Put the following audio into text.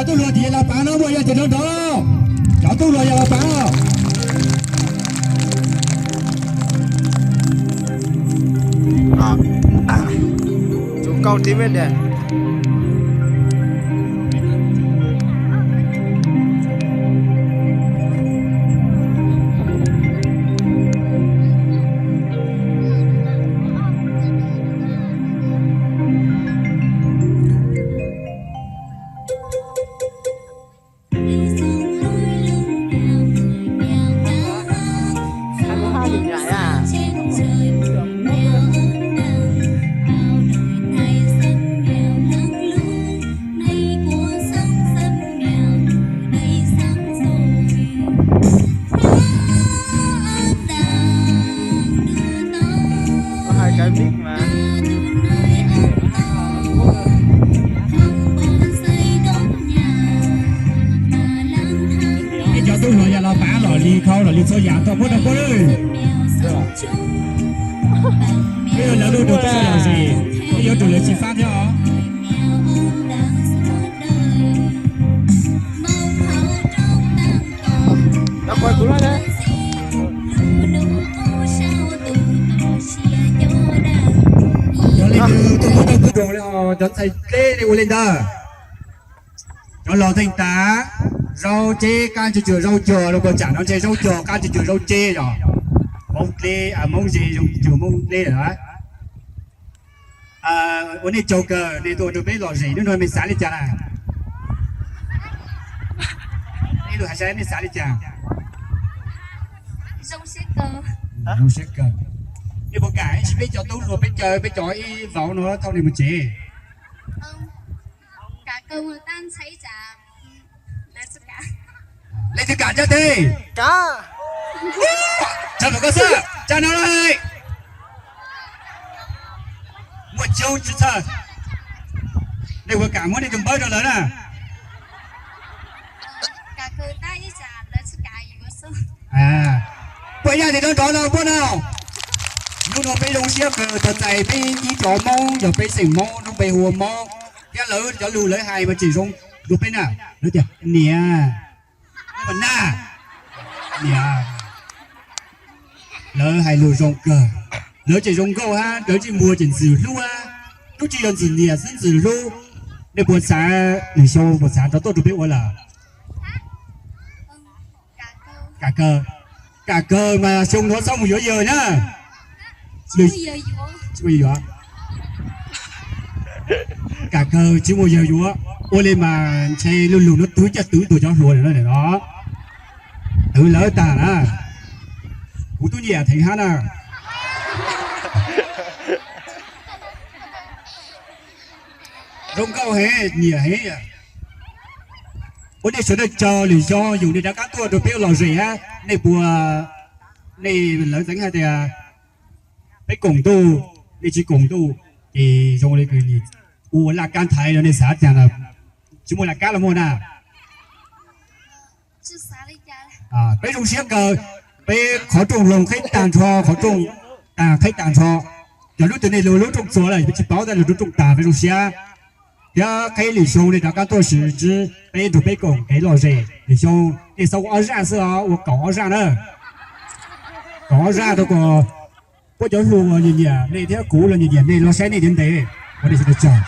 Cov tub hluas ces yog los pav no, muaj yog ces nrov nrov, cov tub hluas yog los pav no. Tsuv kauj tib me de. Hais cái mic mà. Es cov tub hluas yog los pav los li khau los li txhua yam tau puab rau puab lawm. Peb yuav lawv lub dua txhua yam zim, peb yuav rau lawv tsis fab thiab os. Cov leej twg tuaj muab tau kuv zoo li os, cov ntxhais dleb li ua li ntawd. Cov laus theej tas, zaub ceb qab tsw cuag zaub cog, los puas tsam no ntshe zaub cog qab tsw cuag zaub ceb yom. Hmoob dleb, Hmoob ze zoo cuag Hmoob dleb lawm. Ua nej tsaug kawg, nej tuaj ua rau peb lom zem, hnub no mej xav li cas na? Nej lug hais saib mej xav li cas? Zoo siab kawg. Nej puas kam ib sim peb cov tub hluas peb caw peb cov ib vauv no thauj nej mus tsev? Leej twg kam cab teg? Tsa mam koj xwb, tsa no lawm. Muaj coob tsis txhawj. Nej puas kam muab nej tus npawb rau lawv na? Puas yaj tes nrov nrov no puab no. Hnub no peb zoo siab kawg tau txais peb ib cov Hmoob, yog peb xeem Hmoob, lub npe hu ua Hmoob, thiab lawv cov lug lawv hais mas tseem zoo dua peb na. Lawv tias niam, na, niam. Lawv hais lus zoo kawg. Lawv tseem zoo nkauj hab, lawv ntsej muag tseem ntxim hlub hab, twb tsis yog ntxim niam xwb ntxim hlub. Nej puas xav, Lwm Xyoo puas xav rov tuaj rau peb ua lawm? Kam kawg, kam kawg mas xyoo no txhob mus yuav yawg na. Tsis muaj yawg yuav. Kam kawg tsis muaj yawg yuav, ua li mas ntshe lug lug no twv caj twv tuag cov hluas lawm no. Twv lawv tag na. Kuv tub nyiam theem hab na. Zoo nkauj heev, nyiam heev. Ua nej sawv daws tsaug, Lwm Xyoo yug nej rov qab tuaj rau peb lom zem hab, nej puas, nej lawv txeev hais tias peb koom ntuj, nej tsis koom ntuj, ces zoo li kws ua laj kab nthaiv no nej xav cas na, tsis muaj laj kab los muaj na. Peb zoo siab kawg, peb qhov rooj loog qheb tag nrho, qhov rooj tag qheb tag nrho, cov lub twg nej lug lub rooj txuas lawm peb tsis paub, tab lug lub rooj tag peb zoo siab. Thiab qheb Lwm Xyoo nej rov qab tuaj sim ntsib peb nrug peb koom kev lom zem, Lwm Xyoo nej txhob ua ob zaj xwb os, ua kaum ob zaj na. Kaum ob zaj rau kom puab cov hluas los nyiam nyiam nej thiab kuv los nyiam nyiam nej los saib nej ntev ntev. Ua nej sawv daws tsaug.